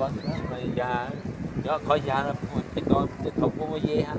Yog, yog qhov yog no, tej thaum kuj muaj yeb hab.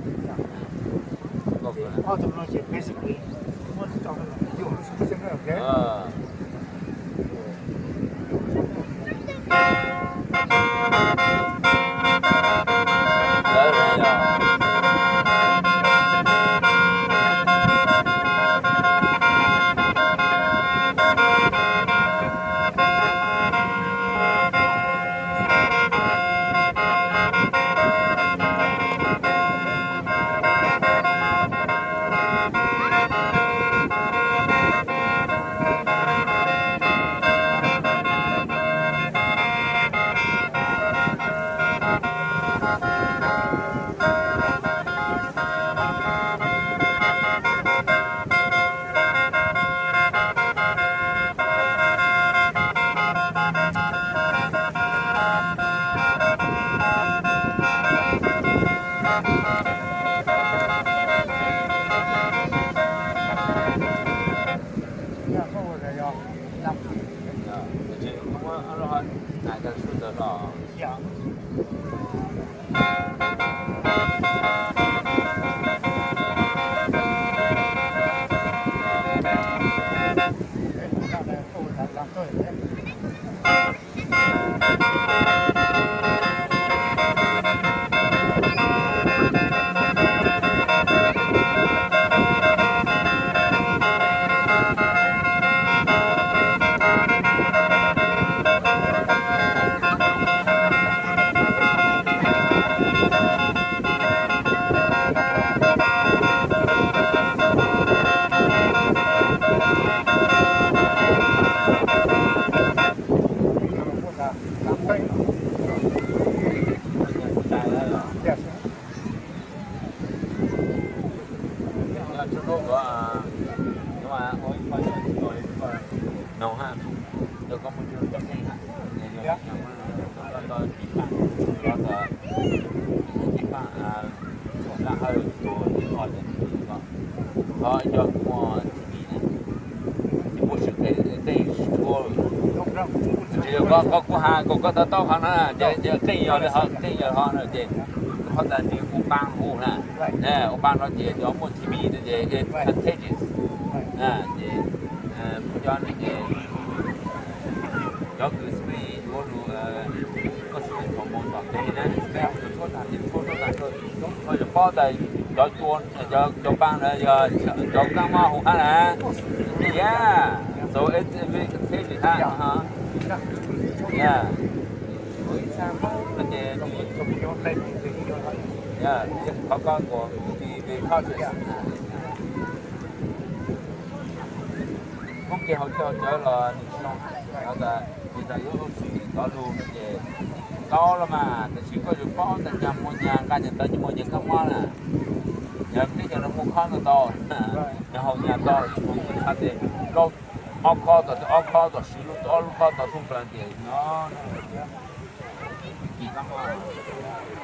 Qhov kuv has kom koj to taub qhov no, qeej yog li ho, qeej yog li ho no ces qhov ntawd nws ua npaab hu na, ua npaab no ces cov muaj T B no ces contagious. Ces cov no ces cov kws xwb yuav lug, koj xwb thaum mus tom tej na, koj tsuab tag, koj yuav paub tas cov cua, cov npaab na yog cov kaab mob hu hab na. Yeah, so it's very contagious hab. Yeah. Qhov koj kuas be cautious. Hmoob kiag hauv caug cawv los nws tsis zoo, tas nws tas yuav ua si cov lug no ces tau los mas, tab sis koj yuav paub tas nyag muaj nyag, nqaj nyag tawv ces muaj nyag kaab mob na. Yog peb cov no muaj khob no tau, yog haus nyag tau, tsis muaj nyag txhab tes, ob khob tau, ob khob tau, siv lub, ob lub khob tau thoob plaws ces no kis kaab mob.